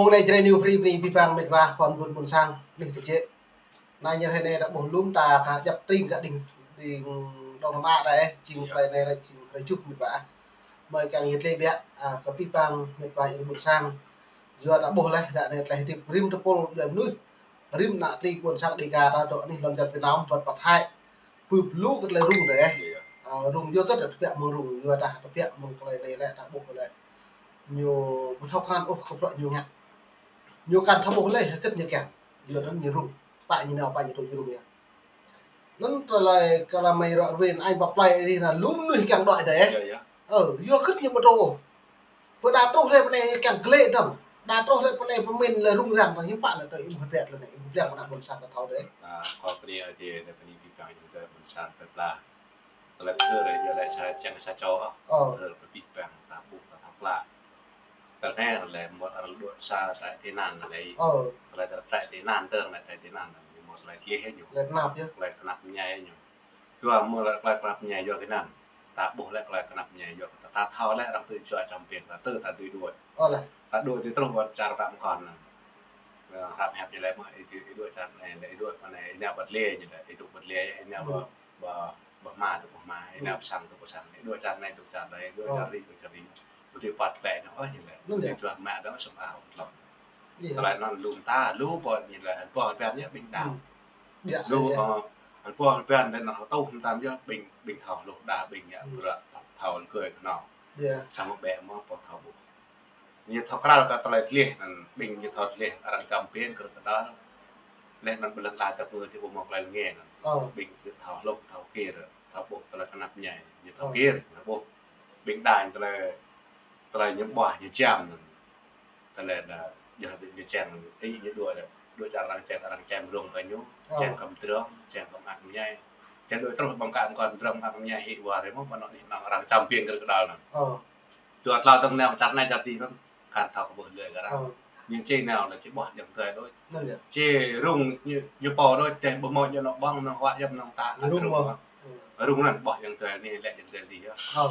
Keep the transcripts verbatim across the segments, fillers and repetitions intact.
Anai Jrai New Free bơni abih bang mĕt wa khua ƀôn ƀôn sang anih tơjĕ. Anai ñu hrơi anai ta ƀuh lŏm ta kơ djăp tring kơ đing, đing dong nama đa ĕh, jing tơlơi anai lĕ jing hrơi tơjuh mĕt wa. Mơi kiăng yơh tơlơi biă, a, kơ abih bang mĕt wa ƀôn ƀôn sang. Yua ta ƀuh laih, ră anai tơlơi hơdip rĭm tơpul djuai mơnuih. Rĭm ană tring ƀôn sang Dêga ta dŏ anih lŏn čar Việt Nam, wơ̆t pơ Thái. Bưp lu kơ tơlơi rŭng đa ĕh. Iya. A, rŭng yua kơ ta tơbiă mơ̆ng rŭng, yua ta tơbiă mơ̆ng tơlơi anai lĕ ta ƀuh lĕ. Ñu ƀu thâo krăn ôh kơ bruă ñu ngă. Ñu kăn thâo ƀuh lĕ hơget ñu kiăng. Yua anŭn ñu rŭng. Pă ñu nao, pă ñu tŭ ñu rŭng yơh. Anŭn tơlơi kơ ră mơi ră ruai anai pơ plơi anai lŏm mơnuih kiăng đuaĭ đa ĕh. Iya, iya. Ơ, yua hơget ñu ƀu tŭ ôh. Pơ đa truh lĕ pơ anai kiăng glĕ dơ̆ng. Đa truh lĕ pơ anai pơmĭn lĕ rŭng răng dơ̆ng hiư̆m pă lĕ tơ ih ƀu hơdrĕt lĕ anai, ih ƀu pliăng pơ ană ƀôn sang ta thâo đa ĕh. A, kâo bơni Ơi Adai, Ơi Adai bơni abih bang ayŏng adơi ƀôn sang plơi pla. Tơlơi pơthâo lĕ yua lĕ sa čang sa čô ôh. Ơ. Pơthâo kơ abih bang ta ƀuh ta thâo klă. Tơlơi anai lĕ mơ̆ arăng dŏ sa trại tị nạn lĕ. Ơ. Tơlơi trại tị nạn tơ mĕt trại tị nạn mơ̆ tơlơi tơlih ñu. Tơlơi tơnap yơh. Tơlơi tơnap mơñai ñu. Dua mơ̆ lĕ tơlơi tơnap mơñai yua tơnăn. Ta ƀuh lĕ tơlơi tơnap mơñai yua ta, ta thâo lĕ arăng tŭ juă čăm piêng ta tŭ ta tui đuaĭ. Ơ lĕ. Ta đuaĭ tui truh ƀơi čar Vam Kon anŭn. Ơ, hrăm hiăp ñu lĕ mơ̆ ih tui ih đuaĭ čar anai lĕ ih đuaĭ kơ anai ih nao ƀơi lĕ ñu lĕ ih tŭ ƀơi lĕ ih nao ƀơi, ƀơi, ƀơi hma tŭ ƀơi hma ih nao ƀơi sang tŭ ƀơi sang ih đuaĭ čar anai tŭ čar anai ih đuaĭ čar ri tŭ čar ri. Ƀu tui păt lĕ ñu ôh ñu lĕ. Anŭn yơh. Tui juă mă dơ̆ng sum ao tlŏng. Iya. Tơlơi anŭn lŏm ta, lu pô ñu lĕ hơbô hơbăn ñu ƀing đa. Lu, ơ, hơbô hơbăn lĕ anŭn hơtŭ hơtam yơh ƀing, ƀing thâo hluh đa ƀing ñu bruă thâo lơgơi kơnơ̆ng. Iya. Samơ̆ ƀĕ mơ̆ pô thâo ƀuh. Ñu thâo krăn kơ tơlơi tơlih anŭn ƀing ñu thâo tơlih arăng čăm piêng krư̆ kơdăl. Lĕ anŭn ƀơi lŏn ala ta pơ ti ƀu mơ̆ tơlơi lơnge anŭn. Ơ. Ƀing ñu thâo hluh, thâo kir, thâo ƀuh tơlơi tơnap mơñai, ñu thâo kir, ñu ƀuh. Ƀing đa ñu tơlơi, tơlơi ñu ƀuah, ñu čăm anŭn. Tơlơi đa, yua hơdip ñu čang, ih ñu đuaĭ đa, đuaĭ čar arăng čang, arăng čang rŭng kơ ñu, čang kơ mơdrŏng, čang kơ mơak mơñai. Čang đuaĭ truh ƀơi kơ mơdrŏng mơak mơñai hĭ wa rĭm mơ̆ ƀơi anŏ anih anŏ arăng čăm piêng krư̆ kơdăl anŭn. Ơ. Dua tlâo tơ̆ng nao čar anai čar ti anŭn, kăn thâo kơ ƀuh lơi kơ arăng. Ơ. Ñu či nao anŭn či ƀuah ayŏng adơi đôč. Anŭn yơh. Či rŭng ñu, ñu pô đôč, tơdah ƀu mơ̆ ñu anŏ ƀơ̆ng, anŏ huă yơh, anŏ ta, ñu rŭng mơ̆. Rŭng anŭn ƀuah ayŏng adơi anai lĕ ayŏng adơi tih yơh. Ơ.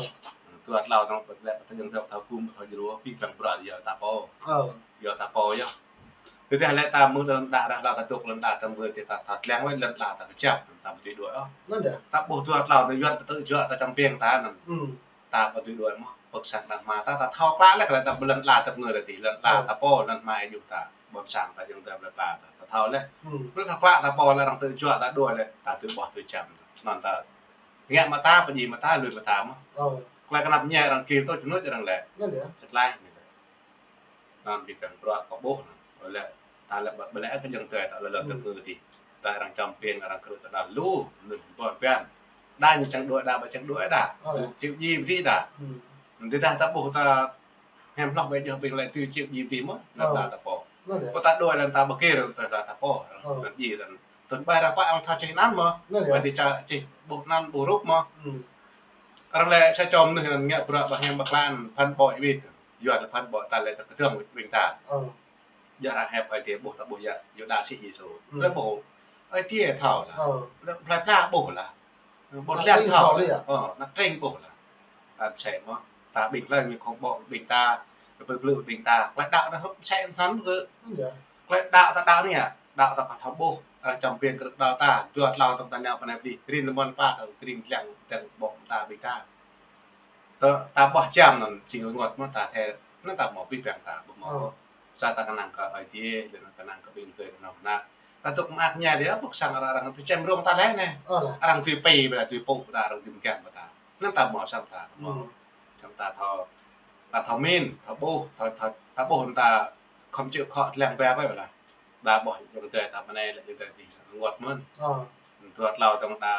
Dua tlâo tơ̆ng ƀu lĕ ƀu tơ̆ng ayŏng adơi thâo gum, thâo djru, abih bang bruă yua ta pô. Ơ. Yua ta pô yơh. Tơdah lĕ ta mơ̆ng lŏn đa rah la ta dŏ lŏn đa ta mơ̆ng ti ta, ta tlăng wai lŏn đa ta kơjăp, ta ƀu tui đuaĭ ôh. Anŭn yơh. Ta ƀuh dua tlâo tơ yuan ta tŭ juă ta čăm piêng ta anŭn. Ta ƀu tui đuaĭ mơ̆, pơ̆k sang đang hma ta, ta thâo klă lĕ, kơ lĕ ta ƀơi lŏn ala ta pơngơ̆ ta tih, lŏn ala ta pô, lŏn hma ih djru ta, ƀôn sang ta, ayŏng adơi plơi pla ta, ta thâo lĕ. Ƀơi ta klă ta pô lĕ arăng tŭ juă ta đuaĭ lĕ, ta tui ƀuah tui čăm ta. Anŭn ta ngă mơta, pơdjai mơta, lui mơta mơ̆. Tơlơi tơnap mơñai arăng kir tŭ čơnuč arăng lĕ. Čơtlaih. Anŭn abih bang bruă kâo ƀuh anŭn. Ƀơi lĕ, ta lĕ ƀơi, ƀơi lĕ kơ ayŏng adơi ta lĕ lŏn tơpơ̆ ti. Ta arăng čăm piêng, arăng krư̆ kơdăl lu, mơnuih ƀôn ƀan. Đa ñu čang đuaĭ đa, ƀu čang đuaĭ đa. Ơ. Ñu či djai pơdjai đa. Tơdah ta ƀuh ta hiam hloh ƀai djơ̆ ƀing lĕ tui či djai pơdjai mơ̆, anŭn đa ta pô. Pô ta đuaĭ lĕ ta ƀu kir, ta đa ta pô. Anŭn djai anŭn. Tơl ƀai arăng pă arăng thâo čih anăn mơ̆. Ƀai ti ča čih ƀuh anăn ƀuh rup mơ̆. Arăng lĕ sa čô mơnuih anŭn ngă bruă ƀu hiam ƀu klă anŭn phản bội wĭt. Yuan lĕ phản bội ta lĕ ta kơdơ̆ng wĭt ƀing ta. Ơ. Yua arăng hiăp Ơi Adai ƀuh ta ƀuh yơh, yua đa sĭ Yêsu. Lĕ ƀuh. Ơi Adai thâo lah. Ơ. Lĕ plơi pla ƀuh lah. Ƀôn lan thâo lah. Ơ, ană tring ƀuh lah. Anŭn sĭ mơ̆. Ta ƀing lĕ ñu khŏm ƀuh ƀing ta, plư plư ƀing ta. Klă đaŏ anŭn hrup sĭ anŭn kơ. Klă đaŏ ta đaŏ anai yơh. Đaŏ ta pă thâo ƀuh. Arăng čăm piêng krư̆ kơdăl ta. Dua tlâo tơ̆ng ta nao pơ anai pơdih. Rin lơmon pă ta kring tlăng, tlăng ƀuh ta ƀing ta. Tơ, ta ƀuah čăm anŭn, či rơngot mơ̆ ta thê, anŭn ta mơ̆ abih bang ta, ƀu mơ̆. Ơ. Sa ta kơnang kơ Ơi Adai, lĕ kơnang kơ ƀing tui kơnơ̆ng ană. Ta tŭ mơak mơñai đa, ƀuh sang arăng, arăng tŭ čem rông ta lĕ anai. Ơ lah. Arăng tui pĭ ƀơi ta, tui pô ƀơi ta, arăng tui mơkăn ƀơi ta. Anŭn ta mơ̆ sam ta, mơ̆. Sam ta thâo, ta thâo min, thâo ƀuh, thâo, thâo, ta ƀuh anŭn ta khŏm či khŏ tlăng ƀai ƀai lah. Đa ƀuh ayŏng adơi ta pơ anai lĕ ayŏng adơi ti rơngot mơ̆n. Ơ. Dua tlâo tơ̆ng đa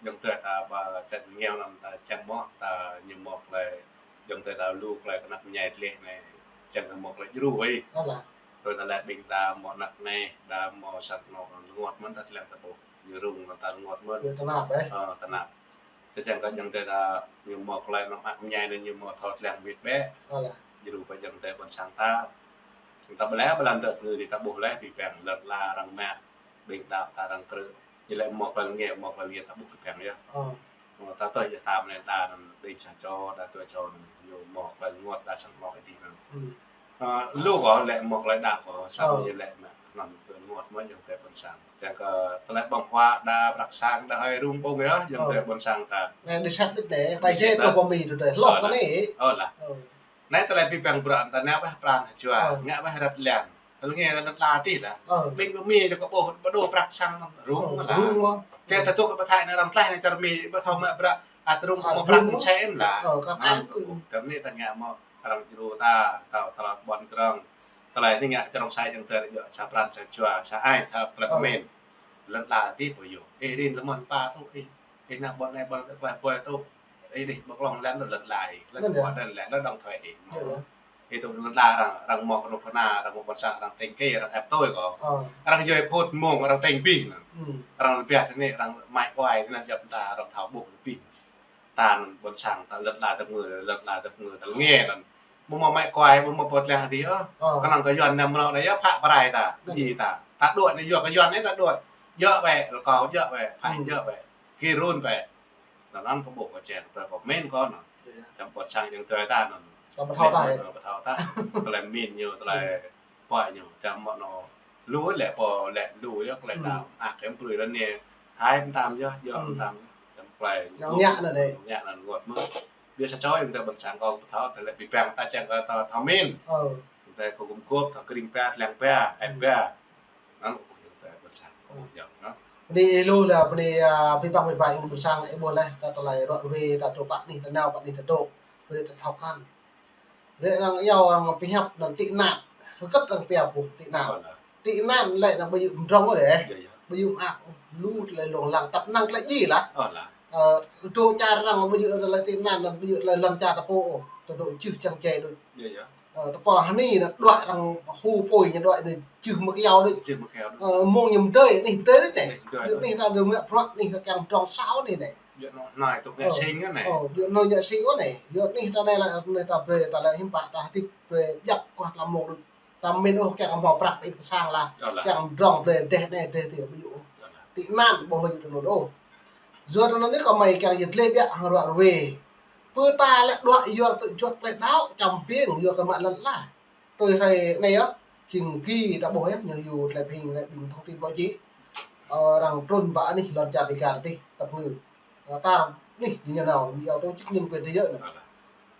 ayŏng adơi ta ƀă čăt ngeo anŭn ta čang mơ̆ ta ñu mơ̆ klơi ayŏng adơi ta lu klơi tơnap mơñai tơlih anai čang kơ mơ̆ klơi djru wai. Ơ lah. Tui ta lĕ ƀing ta mơ̆ anăk anai, đa mơ̆ sang anŏ rơngot mơ̆n ta tlăng ta ƀuh. Ñu rŭng anŭn ta rơngot mơ̆n. Ñu tơnap ĕh. Ơ, tơnap. Sa čang kơ ayŏng adơi ta ñu mơ̆ klơi anŏ mơak mơñai anai ñu mơ̆ thâo tlăng wĭt bĕ. Ơ lah. Djru pơ ayŏng adơi ƀôn sang ta. Ta ƀu lĕ ƀơi lŏn tơpơ̆ ti ta ƀuh lĕ abih bang lŏn ala arăng mă. Ƀing đaŏ ta arăng krư̆. Ñu lĕ mơ̆ klơi lơnge, mơ̆ klơi lơnge ta ƀuh abih bang yơh. Ơ. Mơ̆ ta tui yơh ta mơnai đa anŭn ƀing sa čô, đa dua čô anŭn ñu mơ̆ klơi rơngot đa sang anŏ Ơi Adai anŭn. Ơ, lu kâo lĕ mơ̆ tơlơi đaŏ kâo, samơ̆ Ơ. ñu lĕ mă, anŭn kơ ngŏt mơ̆ ayŏng adơi ƀôn sang. Čang kơ tơlơi ƀơ̆ng huă đa prăk sang đa hơi rŭng ƀơ̆ng yơh, ayŏng Ơ. adơi ƀôn sang ta. Anai dêh sat đĭt anai, ƀai Dêh sat dêh truh ta. Pơ Mi tui tơlơi hloh Ơ, kơ lah. anai. Ơ, lah. Ơ. Anai tơlơi abih bang bruă ta ngă wơ̆t pran hơjua, Ơ. ngă wơ̆t rơ̆t lăng. Tơlơi ngă lŏn tla tih lah. Ơ. Ƀing pơ Mi ta kơ ƀuh, ƀu đaŏ prăk sang rŭng Ơ, lah. Rŭng mơ̆. Kơ ta tŭ kơ pơthai anai arăng tlaih anai čar Mi, ƀu thâo mă bruă, ăt rŭng Ơ, mă prăk rŭng mơ̆. Mơ̆ sem lah. Ơ, kơ Anŭn, tang kơ. Kơ anai ta ngă mơ̆ arăng djru ta, ta, ta ƀôn krong. Tơlơi anai ngă čơrŏng sai ayŏng adơi yơh, sa pran sa jua, sa ai, sa tơlơi Ơ. pơmĭn. Lŏn tla tih pô yơh. Ih rin lơmon pa tŭ ih. Ih nao ƀôn anai ƀôn tơlơi pơi tŭ. Ih dih ƀơ̆ng lŏn lĕ lŏn tla ih. Lŏn Lŏn tla. Lŏn tla, lŏn dŏng thoi ih. Yơh, yơh. Ih tŭ lŏn tla arăng, arăng mơ̆ kơnuk kơna, arăng mơ̆ ƀôn sang, arăng tơ̆ng kơ, arăng ĕp tui kâo. Ơ. Arăng djuai phŭt mông, arăng tơ̆ng bih anŭn. Hmm. Arăng lơbiă tơ anai, arăng mai kuai tơ anai djŏp ta, arăng thâo ƀuh lơbih. Ta anŭn ƀôn sang ta lŏn tla ta pơngư, lŏn tla ta pơngư ta lăng anŭn. Ƀu mơ̆ mai kuai, ƀu mơ̆ pơtlang dih ôh. Ơ. Kơnơ̆ng kơ Yuan anăm mơnŏ anai yơh phă pơrai ta, Anŭn. djai ta. Ta đuaĭ anai yua kơ Yuan anai ta đuaĭ. Djơ̆ wơ̆t, rơkâo djơ̆ wơ̆t, phă Hmm. djơ̆ wơ̆t. Gir run wơ̆t. Anŭn anŭn kơ ƀuh kơ čang tơ kơ mĭn kơ anŭn. Yơh. Čang ƀôn sang ayŏng adơi ta anŭn. Kơ pơthâo ta Mĭn yơh. Kơ pơthâo ta. Tơlơi mĭn ñu, tơlơi Hmm. pơhiăp ñu, čang mơ̆ anŭn lu lĕ pô lĕ lu yơh, tơlơi Hmm. đaŏ, mơak kơ em prui lŏn anai. Hai mơtam yơh, yua Hmm. mơtam yơh. Čang tơlơi Yang ngă anŭn dêh. Ngă anŭn ngŏt mơ̆. Biă sa čô ayŏng adơi ƀôn sang kâo pơthâo, tơlơi abih bang ta čang kơ ta thâo mĭn. Ơ. Ayŏng adơi kơ gum gŏp, ta kơring ba, tlang ba, ĕp Hmm. ba. Anŭn kơ ayŏng adơi ƀôn sang kâo Ơ. yơh, anŭn. Bơni ih lu lah, bơni, a, abih bang abih bang ayŏng ƀôn sang, ih ƀuh laih, kơ tơlơi ră ruai ta dŏ pơ anih, ta nao pơ anih ta dŏ. Brơi ta thâo krăn. Ră arăng iâu arăng pơhiăp anŭn tị nạn. Hơget arăng pia ƀuh tị nạn. Ơ, lah. Tị nạn lĕ anŭn ƀu djơ̆ pơdrŏng ôh dêh. Yơh, yơh. Ƀu djơ̆ mơak ôh. Lu tơlơi lông lăng tăp năng tơlơi djai lah. Ơ, lah. Ơ, dŏ čar arăng ƀu djơ̆ tơlơi tị nạn anŭn ƀu djơ̆ tơlơi lŏn čar ta pô ôh. Ta dŏ jưh čang čê đôč. Yơh, yơh. Ơ, ta pô lah anai anŭn đuaĭ arăng hu apui ñu đuaĭ anai jưh mơ̆ kơyâo đôč. Jưh mơ̆ kơyâo đôč. Ơ, mông ñu mơdơi, anih mơdơi đôč anai. Anih mơdơi. Jưh anih ta đơ̆ng mă bruă anih ta kiăng pơdrŏng sao anai anai. Yơh anŭn, anai tŭ ngă Ơ. sing anai. Ơ, yơh anŭn ngă sing anai. Yơh anih ta anai lah, anai ta brơi, ta lĕ hiư̆m pă ta hơdip brơi djăp kuah tlam mông đôč. Ta mĭn ôh kiăng hmâo prăk ih pơ sang lah. Ơ, lah. Kiăng pơdrŏng brơi dêh anai dêh adih ƀu djơ̆ ôh. Ơ, lah. Tị nạn ƀu djơ̆ tui anŭn ôh. Yua anŭn anai kơ mơi kiăng yơh tơlơi biă hăng ră ruai. Pơ ta lĕ đuaĭ yua tŭ juăt tơlơi đaŏ čăm ƀing yua kơ mă lŏn tla. Tui hrơi anai yơh, jing ki ta ƀuh yơh, ñu yua tơlơi pơhing lĕ ƀing thông tin báo chí. Ơ, arăng trŭn pơ anih lŏn čar Dêga tih, ta pơngư. Ơ, ta anih ñu nao, ñu iâu tổ chức nhân quyền thế giới anŭn.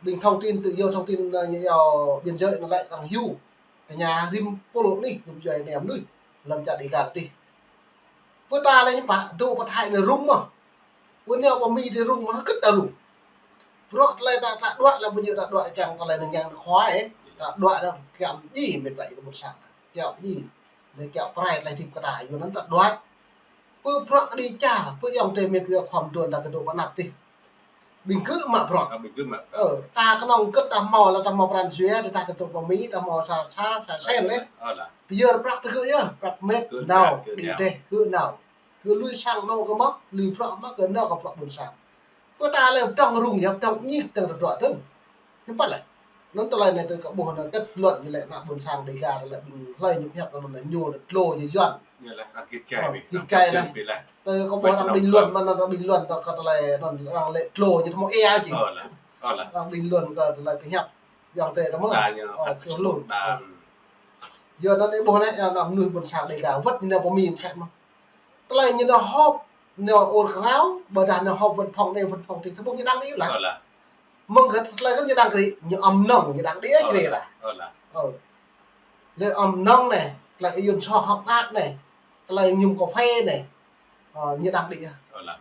Ƀing thông tin tự do thông tin, ơ, ñu iâu biên giới anŭn lĕ arăng hyu. Tơña rĭm pul anih, rĭm djuai anai mơnuih, lŏn čar Dêga tih. Pơ ta lĕ hiư̆m pă, dŏ pơ Thái anai rŭng mơ̆. Pơ nao pơ Mi dih rŭng mơ̆, hơget ta rŭng. Bruă tơlơi ta, ta đuaĭ lĕ ƀu djơ̆ ta đuaĭ kiăng tơlơi anŭn kiăng khua ôh. Ta đuaĭ anŭn kiăng djai mĕt wa ih ƀôn sang. Kiăng djai. Lĕ kiăng pơrai tơlơi hơdip kơ ta, yua anŭn ta đuaĭ. Pơ bruă kơđi čar, pơ ayŏng adơi mĕt wa khua mơduôn ta kơ dŏ pơ anăp tih. Ƀing gơ̆ mă bruă. Ơ, ƀing gơ̆ mă bruă. Ơ, ta kơnơ̆ng kơ ta hmâo lah ta hmâo pran jua, ta kơ dŏ pơ Mi, ta hmâo sa, sa, sa sen lĕ. Ơ, lah. Pơyơr prăk tơ gơ̆ yơh, prăk mĕt, Gơ̆ nao, mĕt, gơ̆ đĭ nao. Dêh, gơ̆ nao. Gơ̆ lui sang anŏ gơ̆ mơ̆, lui bruă mơ̆, gơ̆ nao kơ bruă ƀôn sang. Pơ ta lĕ dŏng rŭng yơh, dŏng ñik, dŏng tơdruă dơ̆ng. Hiư̆m pă lĕ. Anŭn tơlơi anai tui kâo ƀuh anŭn kết luận ñu lĕ ană ƀôn sang Dêga lĕ ƀing hlơi ñu pơhiăp anŭn lĕ ñu lĕ tlô ñu Yuan. Ñu lĕ arăng git gai Ơ, ƀing, git arăng gai git lĕ. Gai ƀing lĕ. Tui kâo ƀuh arăng bình luận mơ̆n, arăng bình luận tơ kơ tơlơi anŭn arăng lĕ tlô ñu tơmô ê či. Ơ, lah. Ơ, lah. Arăng bình luận kơ tơlơi pơhiăp. Yang tê tơmô. Đa ñu Ơ, ăt sơ sơ lu. Đa. Yua anŭn ih ƀuh lĕ, ană mơnuih ƀôn sang Dêga wơ̆t ñu nao pơ Mi mơsĕ mơ̆n. Tơlơi ñu nao họp, nao ur krao, ƀôdah nao họp văn phòng anai văn phòng tih, ta ƀuh ñu đang đĭ lah. Ơ, lah. Mơ̆ng kơ tơlơi kơ ñu đang đĭ, ñu amnong, ñu đang đĭ Ơ, črê lah. Ơ, lah. Ơ. Lĕ amnong anai, tơlơi Yuan soh hŏk ak anai, tơlơi mơñum kơphê anai. Ơ, ñu đang đĭ yơh. Ơ, lah.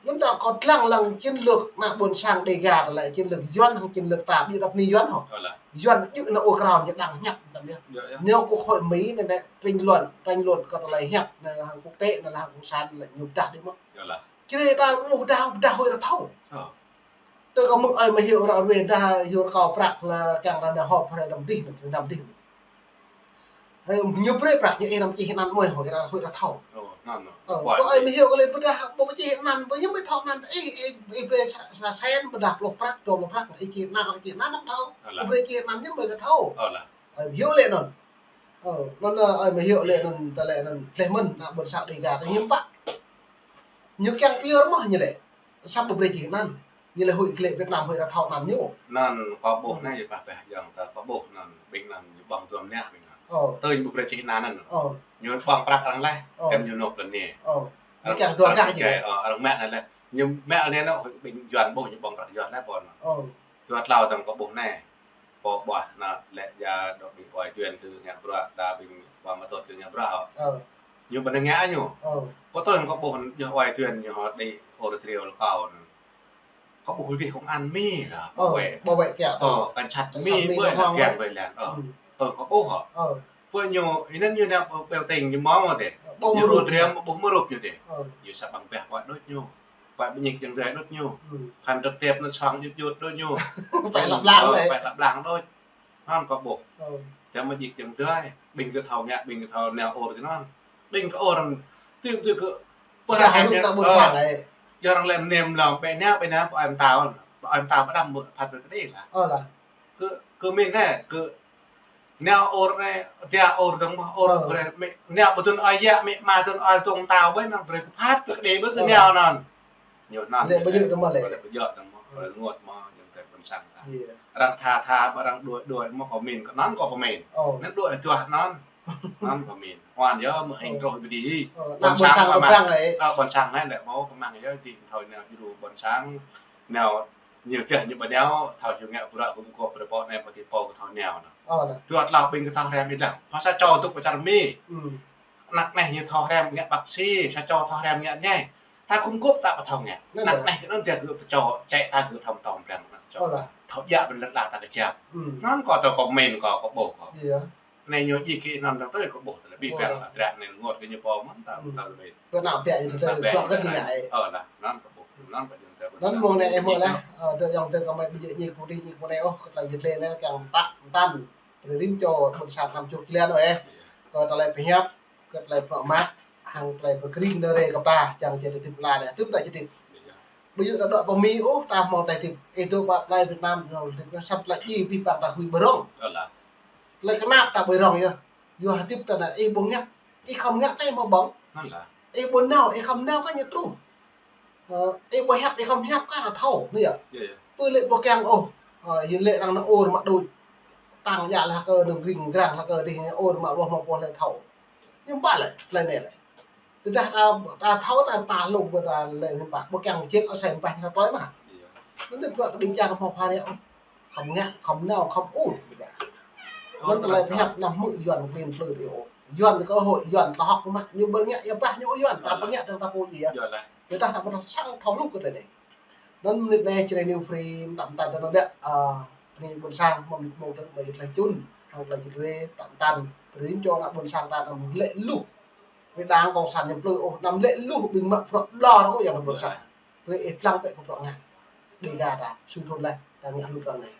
Anŭn ta kơ lăng lăng chiến lược ană ƀôn sang Dêga tơlơi chiến lược Yuan hăng chiến lược ta ƀiă rap ni Yuan hŏ. Ơ, lah. Yuan djơ̆ anŭn ur krao ñu đang hiăp tăm yơh. Yơh, yơh. Ñu kơ hội Mỹ anai, anai, tranh luận, tranh luận kơ tơlơi hiăp anai hăng quốc tế anai hăng cộng sản anai ñu pơdah đĭ mơ̆n. Ơ, lah. Črê ta ƀuh pơdah, pơdah hơi ră thâo. Ơ. Tui kâo mơ̆ng ơi mơ̆ hyu ră ruai dah hyu rơkâo prăk lah kiăng ră anai họp hrơi năm dih, năm dih. Hơi ñu brơi prăk ñu ih năm čih anăn mơi hơi ră, hơi ră thâo. Ơ, anăn, anăn. Ơ, kơ ơi mơ̆ hyu kơ lĕ pơdah ƀu čih anăn, ƀu hiư̆m ƀu thâo anăn, ih, ih, ih brơi sa, sa sen, pơdah pluh prăk, dua pluh prăk, ih čih anăn, čih anăn, anăn thâo. Ơ, lah. Ih brơi čih anăn ñu ƀu thâo. Ơ, lah. Ơi mơ̆ hyu lĕ anŭn. Ơ, anŭn, ơ, ơi mơ̆ hyu lĕ anŭn, tơlơi anŭn, tleh mơ̆n, ană ƀôn sang Dêga, tơ hiư̆m pă. Ñu kiăng pơyơr mơ̆ ñu lĕ. Samơ̆ ƀu brơi čih anăn. Ñu lĕ huĭ glaĭ Việt Nam huĭ arăng thâo anăn ñu. Anŭn kâo ƀuh anai, yua pah pah jang ta kâo ƀuh anŭn ƀing anŭn ñu ƀơ̆ng duăm anai ƀing anŭn. Ơ. Tơl ñu ƀu brơi čih anăn anŭn. Ơ. Ñu ƀơ̆ng prăk arăng laih, ơ, em ñu nộp lăn anai. Ơ. Arăng, arăng kiăng dua arăng gah kiăng, ơ, arăng mă anai laih. Ñu mă anai anŭn ƀing Yuan ƀuh ñu ƀơ̆ng prăk Yuan laih ƀôn anŭn. Ơ. Dua tlâo tơ̆ng kâo ƀuh anai. Pô ƀuah anŭn lĕ ya dŏ ƀing Uai Tuen kơ ngă bruă, đa ƀing Wa Matôt kơ ngă bruă hŏ. Ơ. Ñu ƀơ̆ng ngă ñu. Ơ. Pô tơ̆ng kâo ƀuh yơh Uai Tuen ñu hŏ đĭ ôr triu lơkâo anŭn. Kâo ƀuh dih công an Mi lah, ơ, bảo vệ. Bảo vệ kiăng. Ơ, cảnh sát Mi, cảnh sát Mi ƀơi anŭn kiăng ƀơi lăn. Ơ. Ơ, kâo ƀuh hŏ. Ơ. Pô ñu, anŭn ñu nao ƀu, ƀu tĭng ñu mơ̆ng hŏ dih. Ƀu mơrup. Ñu rŭ triu ƀu mơrup ñu dih. Ơ. Ñu sa ƀăng ƀeh ƀuă đôč ñu. Pă ƀing ñik jang dai đôč ñu. Ơ. Khăn rơp tep anŭn sang jut jut đôč ñu. Pă lăp lăng đôč. Ơ, pă lăp lăng đôč. Anŭn kâo ƀuh. Ơ. Tơma ñik jang dai, ƀing kơ thâo ngă, ƀing kơ thâo nao ôr tơ anŭn. Ƀing kơ ôr, tui, tui kơ, ƀuh arăng lĕ anŭn ta ƀuh, ơ, sang ai. Yua arăng lĕ nem lăng, ƀĕ nao, ƀĕ nao, ƀu ai mơtao, ƀu ai mơtao ƀu đăm mơ̆ phat brơi kơ đih lah. Ơ lah. Kơ, kơ min anai, kơ nao ôr anai, tia ôr dơ̆ng mơ̆, ôr brơi, mĕ, nao ƀu tŭn ơi yă, mĕ ma tŭn ơi tŭng mơtao ƀơi anŭn brơi kơ phat brơi kơ đih ƀơi kơ nao anŭn. Ñu anŭn lĕ ƀu djơ̆ dơ̆ng mơ̆ lĕ. Lĕ ƀu djơ̆ dơ̆ng mơ̆, lĕ rơngot mơ̆, ñu tơ̆ ƀôn sang ta. Iya. Arăng tha tha, ƀă arăng đuaĭ đuaĭ mơ̆ kâo min, kơ anŭn kâo pơmin. Ơ. Anŭn đuaĭ tuah anŭn. Anŭn kâo min. Huan yơh mơ̆ hing truh ƀơi dih. Ơ, anŭn ƀôn sang kơ măng. Ơ, ƀôn sang anai lĕ mâo kơ măng yơh dih thâo nao djru ƀôn sang. Nao ñu tơ̆ ñu ƀu nao, thâo hiu ngă bruă gum gôp brơi pô anai pô ti pô kơ thâo nao anŭn. Ơ, anŭn. Dua tlâo ƀing kơ thâo hrăm ih lah. Pha sa čô tŭk pơ čar Mi. Ơ. Anăk anai ñu thâo hrăm ngă bác sĩ, sa čô thâo hrăm ngă anai. Ta gum gôp ta ƀu thâo ngă. Anŭn anăk anai kơ anŭn tia gơ̆ pơ čô, čĕ ta gơ̆ thâo mơtô mơbrang anăk čô. Ơ lah. Thâo djă ƀơi lŏn ala ta kơ jap. Ơ. Anŭn kâo tơ̆ kâo min kâo, kâo ƀuh kâo. Iya. Anai ñu djik kơ anŭn tơ̆ tơ̆ kâo ƀuh tơlơi ƀĭ ƀĕng lah trăk anai rơngot kơ ñu pô mơ̆n ta, ơ, tơlơi ƀĭ. Kơ anăk ƀĕng ñu tơlơi ƀĕng ƀrŏk kơ ñu ngă. Ơ lah, anŭn kâo ƀuh, anŭn kâo jing tơ̆ ƀôn sang. Anŭn mơ̆ng anai ih mơ̆ lah, ơ, dŏ yŏng tơ̆ kâo mơ̆ ƀu djơ̆ ñik pơdih ñik pơnai ôh, kơ tơlơi yơh tơlơi anai kiăng mơta mơtăn. Brơi rĭm čô ƀôn sang anăm čuh jơlan ôh ê. Iya. Kơ tơlơi pơhiăp, kơ tơlơi prŏ mă, hăng tơlơi pơkring đơre kơ ta, čang čơdip la anai, tŭm ta čơdip. Iya. Ƀu djơ̆ ta dŏ pơ Mi ôh, ta hmâo tơlơi hơdip. Ih dŏ pơ plơi Việt Nam, tơlơi hơdip anai sat tơlơi djai abih bang ta huĭ ƀơrơ̆ng. Ơ lah. Tơlơi kơnap ta ƀơrơ̆ng yơh. Yua hơdip ta anai, ih ƀu ngă, ih khŏm ngă tơlơi mơ̆ ƀơ̆ng. Ơ lah. Ih ƀu nao, ih khŏm nao kơ ñu truh. Ơ, ih ƀu hiăp, ih khŏm hiăp kơ arăng thâo, anai yơh. Iya, iya. Pơ lĕ ƀu kiăng ôh. Ơ, ih lĕ arăng nao ôr mă đôč. Tăng djă lah kơ nao ring grang lah kơ dih nao ôr mă ƀôh mă ƀôh lĕ thâo. Ñu ƀă lĕ, tơlơi anai lĕ. Tơdah ta, ta thâo ta pă lŏm kơ ta lĕ hiư̆m pă. Ƀu kiăng čih asai hiư̆m pă ñu tơlơi mă. Iya. Anŭn tơlơi bruă kơ ƀing čar hmâo pha rĕ ôh. Khŏm ngă, khŏm nao, khŏm ur. Anŭn tơlơi pơhiăp anăm hmư̆ Yuan klin plư tơ ôh. Yuan kơ hŏ, Yuan tơlơi hŏk mă. Ñu ƀu ngă, ia ƀah ñu Yuan. Ta pơngă dơ̆ng ta pô djai yơh. Iya lah. Tơdah ta ƀu thâo sang thâo hluh kơ tơlơi anai. Anŭn mơnit anai Jrai New Free, mơtam mơtam tơnŏ đĕ, ơ, bơni ƀôn sang, mơ̆ng mơnit mơ̆ng tơ̆ mơ̆ng tơlơi čun, hăng tơlơi Jrai, mơtam mơtam. Brơi rĭm čô ană ƀôn sang ta anăm lĕ luh. Wơ̆t đang kông san ñu plư ôh, anăm lĕ luh ƀing mă bruă ƀlŏr ôh yang ƀôn sang. Brơi ih lăng bĕ kơ bruă ngă. Dêga ta, sui thun laih, ta ngă luh răng anai.